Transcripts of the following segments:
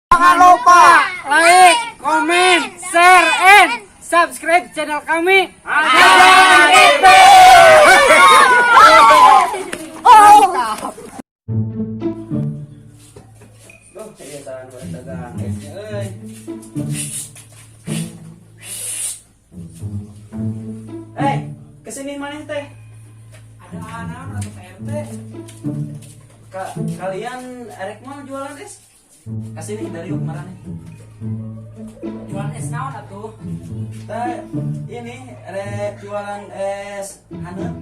Jangan lupa like, comment, share, and subscribe channel kami. Ada TV. Oh. Duh, iya saran boleh dagang esnya euy. Hei, kesini maneh teh. Ada anak atau Pak RT? Kalian erek mau jualan es? Kasih dari yuk marane. Jualan es naon atuh? Teh, ini erek jualan es haneut.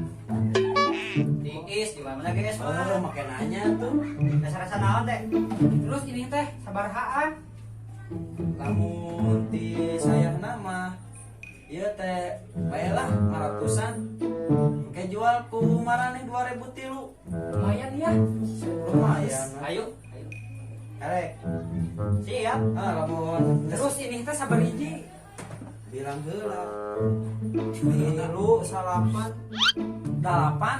Tiis di mana ge es Oh, mah. make nanya tuh. Rasa-rasa naon teh? Terus ini teh sabarahaan? Lamun ti saya nama ieu teh bae lah 500-an. Engke jual ku maraneh 2003. Lumayan ya. Lumayan. Ayo, ayo. Erek. Siap. Ah, lamun Terus ini teh sabar hiji. Bilang heula. Tilu salapan dalapan.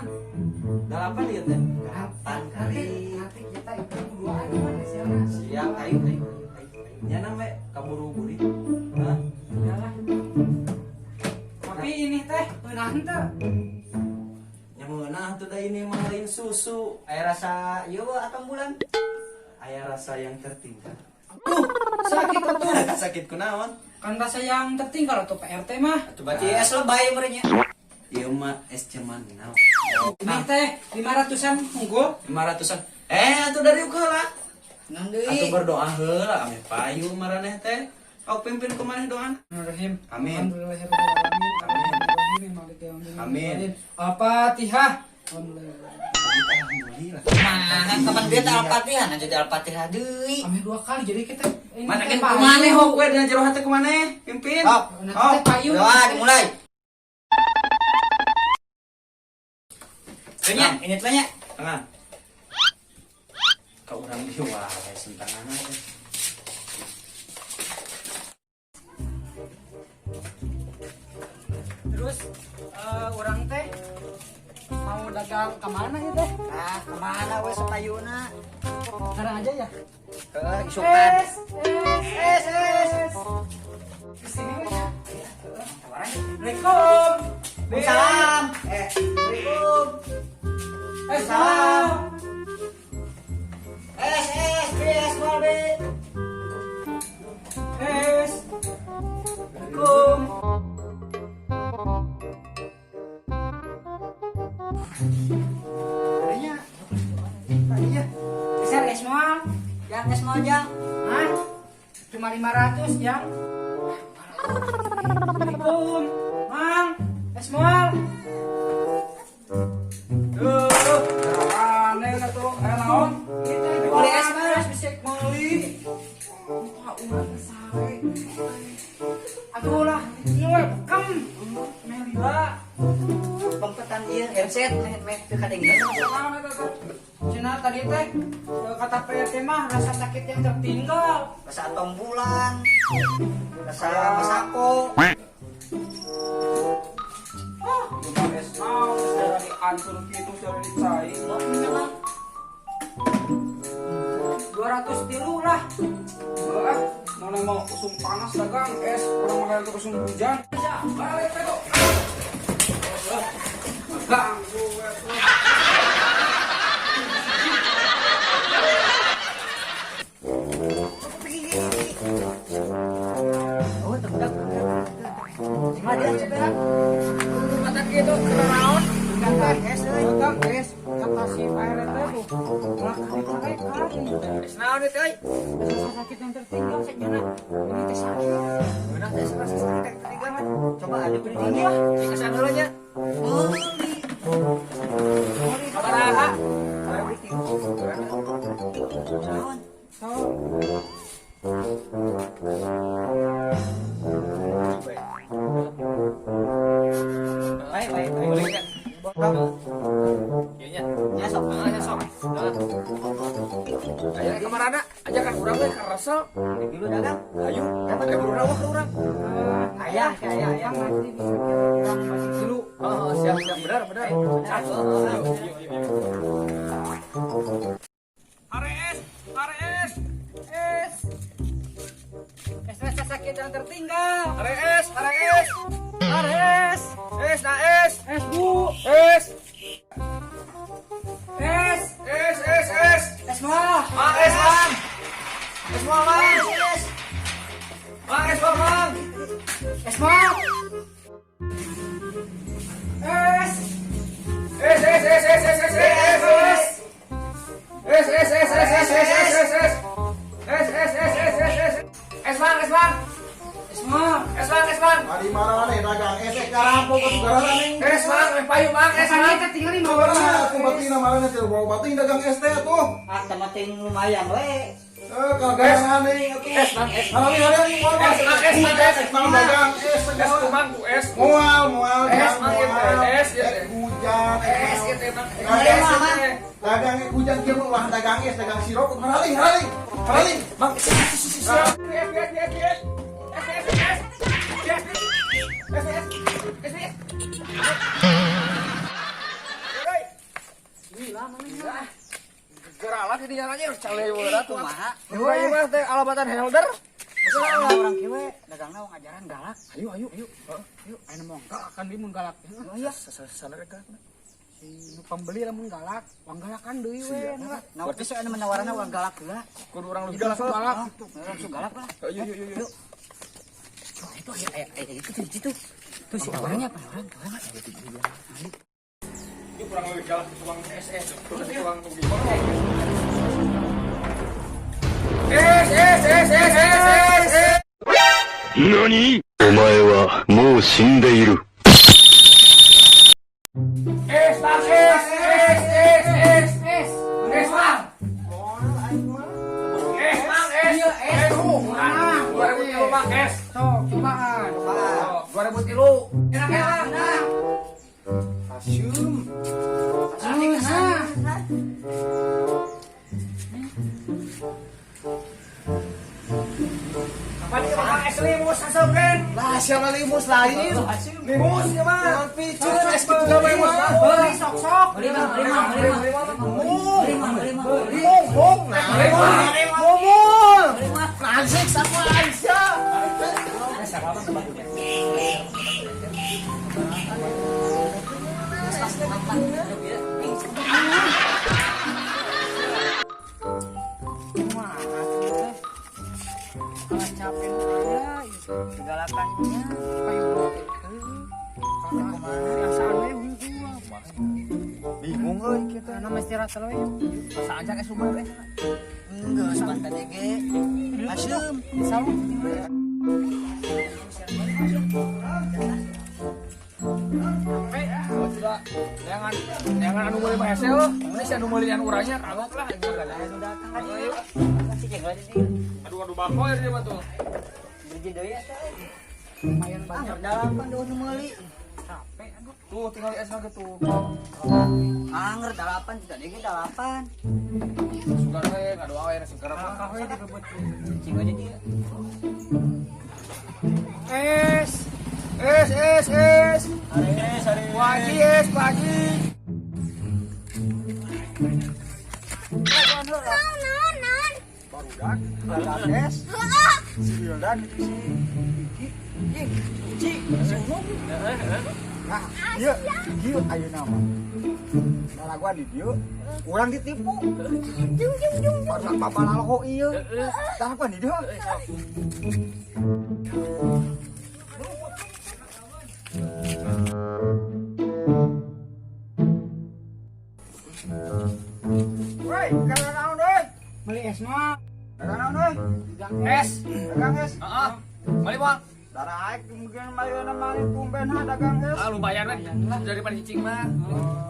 Dalapan ieu teh. Kapan Nanti kali? nanti kita itu berduaan gimana sih? Siap, ayo, ayo, ayo. Nya we kaburu buri. Hah? Udahlah. Tapi ini teh meunah teu? Nya meunah tuh da ini mah lain susu. Aya rasa ieu atau bulan? Aya rasa yang tertinggal. Tuh, sakit atuh. Sakit kunaon? Kan rasa yang tertinggal atau Pak RT mah. Atuh berarti es lebay merenya. Ieu mah es ceman naon. Ini teh 500-an unggul. 500-an. Eh, atuh dari heula. Naon deui? Atuh berdoa heula ame payu maraneh teh. Ok pimpin ku maneh doa. Bismillahirrahmanirrahim. Amin. Alhamdulillahirabbil alamin. Amin. Amin. Al-Fatihah. Alhamdulillah. Alhamdulillah. Mana kapan dia teh Al-Fatihah, nah jadi Al-Fatihah deui. Amin dua kali jadi kita ini Mana teh kan payu. kumaneh hok we dina jero hate kumaneh pimpin. Hok. Nanti teh payu. Doa dimulai. Nya, ini teh nya. Tangan. Ka urang di wae sentangan teh. Terus orang teh mau dagang kemana ya teh? Ah, kemana we sapayuna? Sekarang aja ya. Heuh, isukan. Es, es, Es, es. Kesini we. Assalamualaikum. Salam. Eh, Assalamualaikum. Eh, salam. Es, es, B, es, mal, B. Es. Assalamualaikum. Tadinya. Tadinya. Besar es moal. Yang es mau jang. Hah? Cuma 500 yang. Assalamualaikum. Mang, es moal. Duh, aneh atuh aya naon? Kita Beli es mah. es bisa meuli. Wah, urang teh sare. Aduh lah, ieu we bekem. Melila. Pempetan ieu headset meh meh teu kadengkeun. Naon eta teh? Cenah tadi teh kata PRT mah rasa sakit yang tertinggal. Rasa atom bulan. Rasa masako. Ah, es naon secara diancur kitu secara dicai. Oh, ini mah. 200 tilu lah. Heeh, mana mau usum panas dagang es, urang mah hayang usum hujan. Balik teh kok. Ganggu we tuh. Oh, teu Cuma dia cepet. Kata kitu naon? Dagang es euy. Dagang es kata si PRT tuh. Ulah kali Es naon itu euy? Rasa sakit yang tertinggal sejenak. Ini teh sakit. Beunang teh rasa sakit yang tertinggal mah. Coba ada beli lah. Dikasan heula nya. Meuli. Sabaraha? Naon? So, Baik, baik, baik. Iya nya. Ya sok, Ah, sok. Ayo kamarana, ajakan urang we ka resel. dulu dagang. Ayo, dapat buru rawah ke urang. Ayah. Ya, ya. Kan nanti bisa kurang masih dulu. Oh, siap siap, benar benar. Es, es, es. Es rasa sakit yang tertinggal. Es, es, Es, es, nah es, es bu, es, es, es, es, es. Es mah. Mang, es, mang. Es mah, mang. Mang, es mah, mang. Es mah. Es, Es, es, es, es, es, es, es, es. Es, es, es, es, es, es, es, es, es. Es, es, es, es, es, es. Es, mang, es, mang. Es mah. Es, mang, es, mang. Ari maraneh dagang es eh karampok atuh garaneh. Es, mang, meh payu, mang, es, mang. Kita tinggal di Sabaraha atuh batina maraneh teh bawa bating dagang es teh atuh. Ah, tamating lumayan we. Eh kagaraneh atuh. Es, mang, es. Harali harali moal. Es, mang, es, mang, es. Mang dagang es Es, segala. mang, ku es. Moal moal Es, dagang mang, ieu moal. teh, es, ieu Ek teh. hujan. Es, ieu teh, mang. Dagang Es, es, ieu teh. Dagang ek hujan kieu mah ulah dagang es dagang sirup harali harali. Harali. Mang, es, es, es, es, es. Es, es, es, es. Es, es, es. Es, es, es. Es, es. Geralat ini nyalanya cale berat tuh. Kumaha? Ieu mah teh alabatan helder. Masalah orang kieu we dagangna wong ajaran galak. Ayo ayo ayo. Yuk, ayo mongkak akan di mun galak. Oh iya. Sana rek. Si nu pembeli lamun galak, wang galakan deui we. Nah, berarti saya menawarna urang galak heula. Kudu urang lebih galak. Galak. Langsung galak lah. Ayo ayo ayo. Yuk. Oh, itu aya aya aya itu tuh itu. Tuh si orangnya apa orang? Orang. Itu kurang lebih galak tukang SS, tukang S S S S S S S。何お前はもう死んでいる。 S bang S S S S Es, S bang. S bang S S 2003 bang S. Sok cobaan. 2003. Enak enak. Nah, Hasyum. nah. Apa nih bang S limus asupkeun. Lah siapa limus lain? Limus ya mah. Jangan piceun es kitu gawe mah. Beli sok-sok. Beli mah, beli mah, beli mah. Beli mah, beli mah. Beli. Mung mung. Nah, mumul. Beli mah. Nasik sama Aisyah. Kumaha tuh teh? Kalah capek nu aya ieu. Galakannya. Payu teh. Biasa we hungkul. Bingung euy kita. Karena mesti rata we. Masa aja ke sumber eh. Enggak, sebentar ge. Asem. Saung. Oh, tidak. Jangan jangan anu meuli mah hese euy. Ini si anu meuli anu urangnya kagok lah. Itu kan. Anu datang ka dieu. Si ceng lagi dieu. Aduh aduh bako ya dia mah tuh. Biji deui eta. Lumayan Ah, banyak. dalapan doh nu meuli. Capek aduh. Tuh tinggal es mah gitu. Anger dalapan tidak ge dalapan. Sugar we ngadoa we sugar apa. Kakak we direbut. Cing aja dia. Es es es es. Wajib es wajib. Barudak, dagang es. Si Wildan si Iki, Ici, si Unung. Nah, ieu ieu ayeuna mah. Lalaguan di dieu, urang ditipu. Barudak babalaloho ieu. Tah apa di dieu? Woi, dagang naon euy? Beli es mah. Dagang naon euy? Es. Dagang es. Heeh. Mari bang. Darah aek mungkin mayeuna mah tumben ha dagang es. Ah lumayan kan daripada cicing mah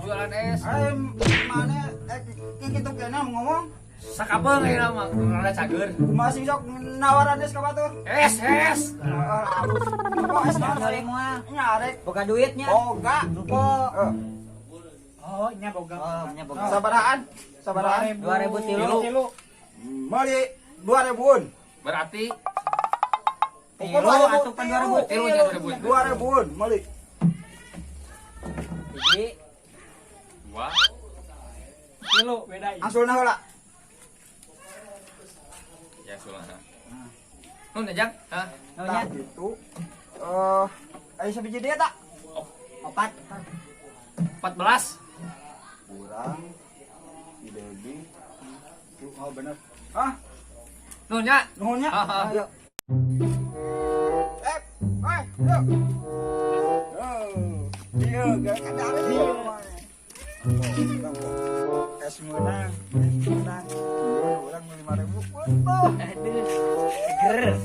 jualan es. Eh, mana eh kitu kena ngomong. Sakapeung ayeuna mah rada cager. Kumaha sih sok nawaran es ka batur? Es es. Halus. Oh, es mah Beli moal. nyarek. Boga duitnya. Boga. Lupa. Eh, Oh, nya boga. Oh, nya boga. sabarahaan? Sabarahaan? 2003. Tilu. Meuli 2000-an. Berarti Pokoknya atuh pan 2000. Tilu nya 2000. 2000-an meuli. Hiji. Dua. Tilu beda ieu. Angsulna heula. Ya sulana. Nun Jang, hah? Tah gitu. Aya sabiji deui tak? Opat. 14. Kurang di Debi. Tuh, oh bener. Hah? Nun nya. Nuhun nya. Ah, ah. Ayo. Eh, ayo. Oh, iya, gak ada ieu. Es menang, es menang. Urang 5.000 foto. Aduh. Seger.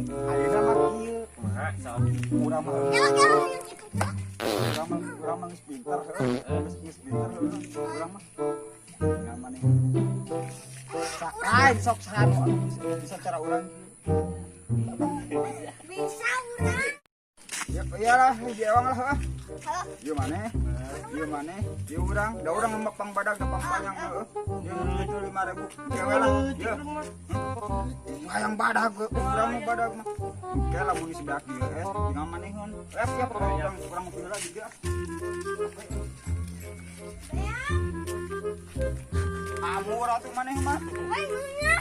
Ayeuna mah kieu. Kumaha sok. Urang mah Yang urang mah geus pinter heuh. Geus pinter heuh. Urang mah tinggal maneh. Sakai sok sanu anu bisa cara urang. Bisa urang. Ya iyalah hiji ewang lah heuh. Ieu maneh, ieu maneh, ieu urang, da urang mah pang badag da pang panjang heuh. Ieu itu 5.000. Kewe lah, ieu. Hayang badag urang mah badag mah. Oke lamun geus beak ieu es tinggal maneheun. Siap urang urang mobil lagi dia. Amur atuh maneh mah. Woi, nunya.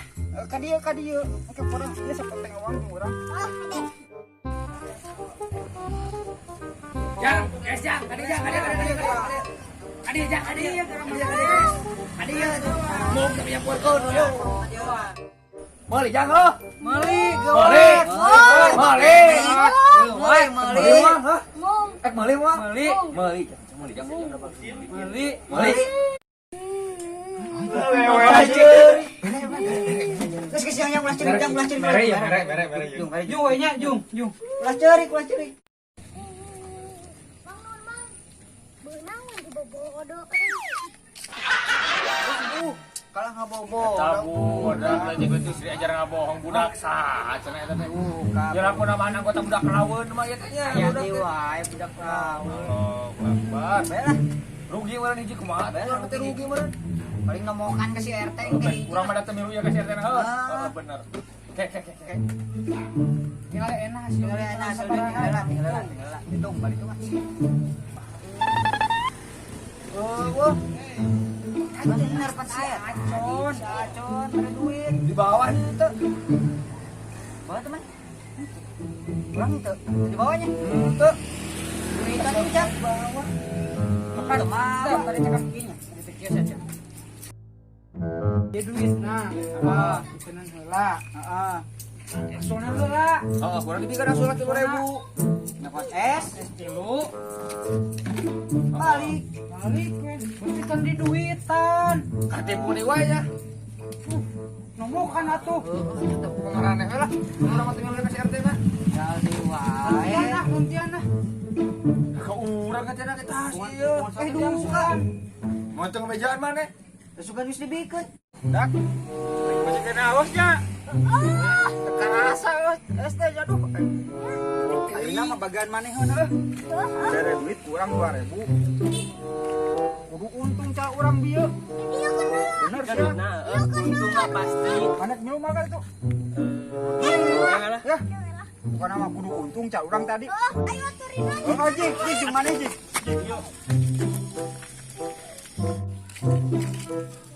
Ka dieu ka dieu. Oke urang ieu sapoteng ewang jeung urang. Oh, ada. Jang, es Jang, kadi Jang, kadi kadi kadi. Kadi Jang, kadi. Kadi. Mau ke punya porkon yo. Meuli Jang heuh. Meuli Meuli. Meuli. Meuli, meuli. Hah? Mong. Eh meuli mah. Meuli. Meuli. Meuli Jang. Meuli. Meuli. Terus ke siang yang ulah ceurik, jang ulah ceurik. Mere ya, mere mere mere. Jung, mere Jung we nya, jung, jung. Ulah ceurik, ulah ceurik. Mang Nur mang. Beunang we dibobodo. Kalah ngabobo. Tabu, dah belajar itu sri ajar ngabohong budak saha cenah eta teh. Ya aku nama anggota budak laweun mah ieu teh nya. Ya deui wae budak laweun. Oh, Akbar. Bae lah. Rugi meureun hiji kumaha teh? Urang teh rugi meureun. Paling ngomongan ke si RT ke hiji. Urang mah da teu milu ya ka si RT na heuh. Heeh bener. Ke ke ke ke. Tinggal enak sih. Tinggal enak tinggal tinggal tinggal. Hitung balik tuh mah. Oh, wah. Bener pan aya. Acon, Acon, ada duit. Di bawah itu. Bawa teman. Kurang itu. Di bawahnya. Henteu. Duitan ucap bawah. Makan mah tadi cakap kieu nya. Tadi kieu saja. Dia duit nah, heeh, itenan heula, heeh. Asulna heula. Heeh, kurang dibikeun asulna 3.000. Nyokot es, Es tilu, balik. balik we. Berarti kan di duitan. Katipu deui wae nya. Nomokan atuh. Pengaraneh we lah. Urang mah teu milu ka si RT mah. Jadi wae. Kuntian ah, kuntian ah. Ka urang ka cenah kita ieu. Eh duka. Mau teu ngebejaan maneh? Suka geus dibikeun. Dak. Masih kena awasnya. Teu karasa es teh aduh. Ayeuna mah bagian maneheun heuh. Bere duit kurang 2.000. Kudu untung ca urang bieu. Iya kena. Bener sih. Nah, untung mah pasti. Anak milu mah kan itu. Ya. Bukan nama kudu untung ca urang tadi. Oh, ayo aturin aja. Oh, jik, jik, jeung maneh jik.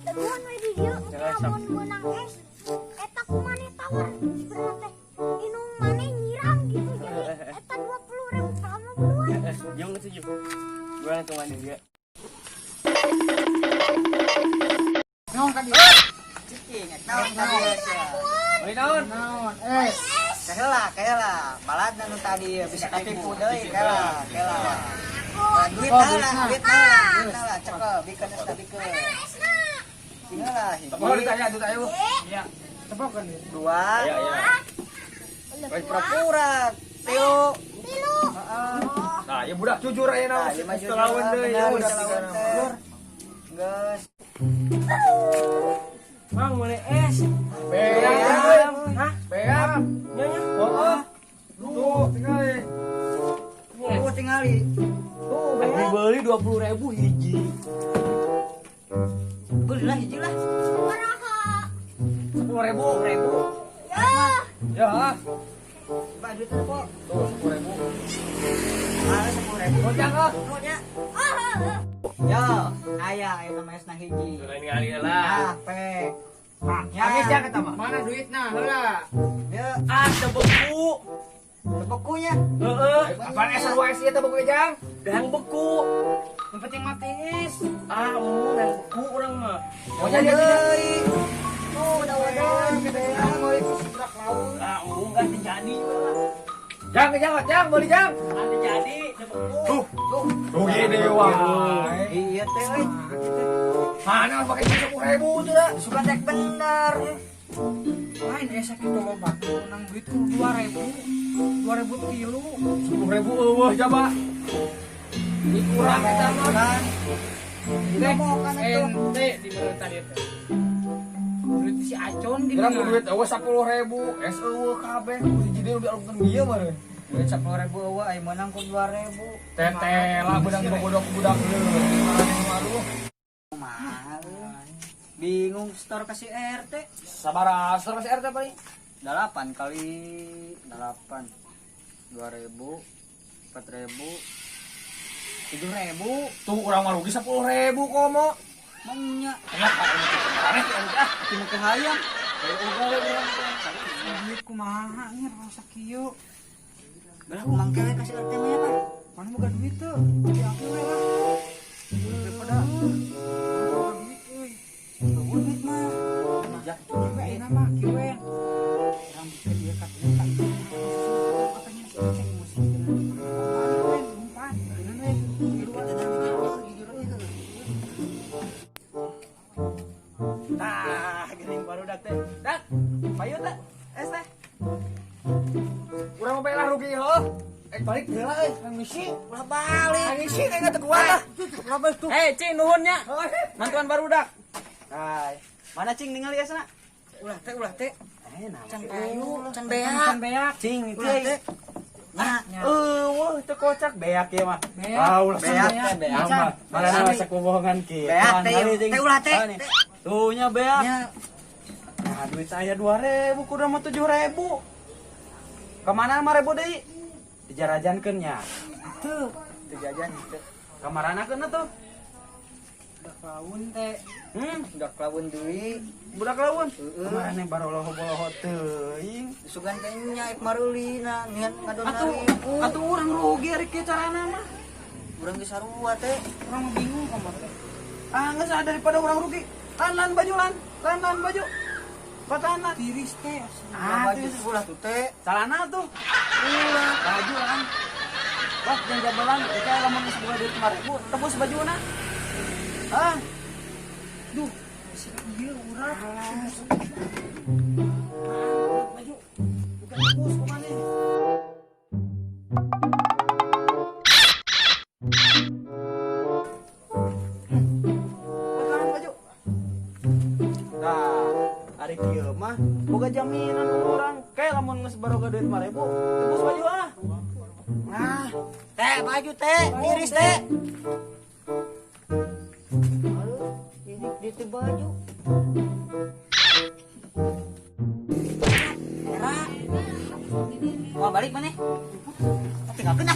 Teguhan we di dieu lamun meunang es. Eta ku maneh tawar sebenarnya teh. Inung maneh nyirang gitu jadi eta 20.000 kamu buruan. Jung setuju. Gua hitungan juga. Naon ka dieu? Cicing, naon tadi sia. Beli naon? Naon? Es. Keheula, keheula. Baladna nu tadi bisa katipu deui, keheula, keheula. Nah, duit lah, duit lah, duit lah, cekep, bikeun es bikeun. Esna. Tinggal hiji. Boleh ditanya tuh ayo. Iya. Tebokan ieu. Dua. Iya, iya. Baik pura-pura. Tilu. Tilu. Nah, ya budak jujur aja Nah, nah. ieu mah jujur. Lawan deui ya Bener, budak lawan teh. Geus. Bang, boleh es. Beak. Hah? Beak. Nyonya. Heeh. Tuh, tinggal. Tuh tingali. Tuh, beak. Dibeli 20.000 hiji. Belilah hiji lah. Sabaraha. 10.000. Ribu. Ya. Ya. duitna po. Tuh 10.000. Ah, 10.000. Gojang oh. Nuhun nya. Yo, aya eta mah esna hiji. Lain ngali heula. Ah, pek. Ya. Habis jang eta mah. Mana duitna heula? Ya, Ah, teu beku. teu bekunya. Heeh. Apaan es sarua es ieu teh beku jang? Dahang beku. Yang penting mati es. Ah, dahang beku urang mah. Pokoknya dia deui. Tuh, udah wadah. Budak laut. Ah, enggak terjadi. Jang, jang, jang, boleh jang. Ah, terjadi, teu beku. Tuh, rugi deui wae. Iya teh euy. Mana pakai 10.000 tuh dah. Suka tek bener. Lain es sakitu loba. Menang duit ku 2.000. 2.000 tilu. 10.000 eueuh coba. Dikurang eta mah. Teh ente di mana tadi teh. Duit si Acon gini. Urang duit eueuh 10.000, es eueuh kabeh. Hiji deui udah alungkeun ieu mah. Duit 10.000 eueuh aya meunang ku 2.000. Tetela budak bodoh budak leuh. Mahal. Bingung store kasih RT. Sabaraha store kasih RT paling? 8 kali 8. 2.000, 4.000, 7.000. Tuh urang mah rugi 10.000 komo. Maunya Enak ah ah teu ke hayam. Duit kumaha nya rasa kieu. Belah mangke we kasih RT mah ya, Pak. Mana boga duit teu? Di aku we lah. Daripada boga duit euy. Eueuh duit mah. Ya, kieu ayeuna mah kieu we. Urang bikin ieu ka ieu ka ieu. Katanya si Aceng emosi we, umpan. Beunang we. Tah, geuning barudak teh. Dak, payu teh. Es teh. Urang mah bae lah rugi heuh. Balik heula euy, ngisi. Ulah balik. Ngisi kayak teu kuat lah. Eh, cing nuhun nya. Mantuan barudak. Hai. Mana cing ningali esna? Ulah teh, ulah teh. Eh, nah. Can payu, can beak. Can beak. Cing, Ulah cing. teh. Nah, Eueuh, teu kocak beak ieu mah. Beak. Ah, ulah Beak, beak teh, beak Can. mah. Mana masa kebohongan kieu. Beak teh, teh ulah teh. Tuh nya beak. Nya Nah, duit saya 2.000 kurang mah 7.000. Kemana 5.000 deui? Dijarajankeun nya. teu teu jajan teu. Kamaranakeun atuh? Budak laun teh. Budak laun deui. Budak laun. Heeh. Kamarana baroloho-boloho teuing. Sugan teh nya ek mareulina niat ngadon Atuh, atuh urang rugi ari kieu carana mah. Urang geus sarua teh. Urang mah bingung komo teh. Ah, geus ah daripada urang rugi. Lan baju lan, lan baju. Batahan lan. Tiris teh. Ah, baju ulah tuh teh. Celana tuh. Ulah, baju lan. Wah, jangan jabelan, kita lamun geus boga duit 5.000, tebus bajuna. Ah, Duh, si ieu urang. baju. Bukan tebus kumaha. Bakaran baju. Nah, ari kieu mah boga jaminan urang. Kayak lamun geus baroga duit 5.000, tebus baju ah. Nah, teh baju teh, tiris teh. Aduh, ini di baju. Era. Mau balik mana? Tinggal kena.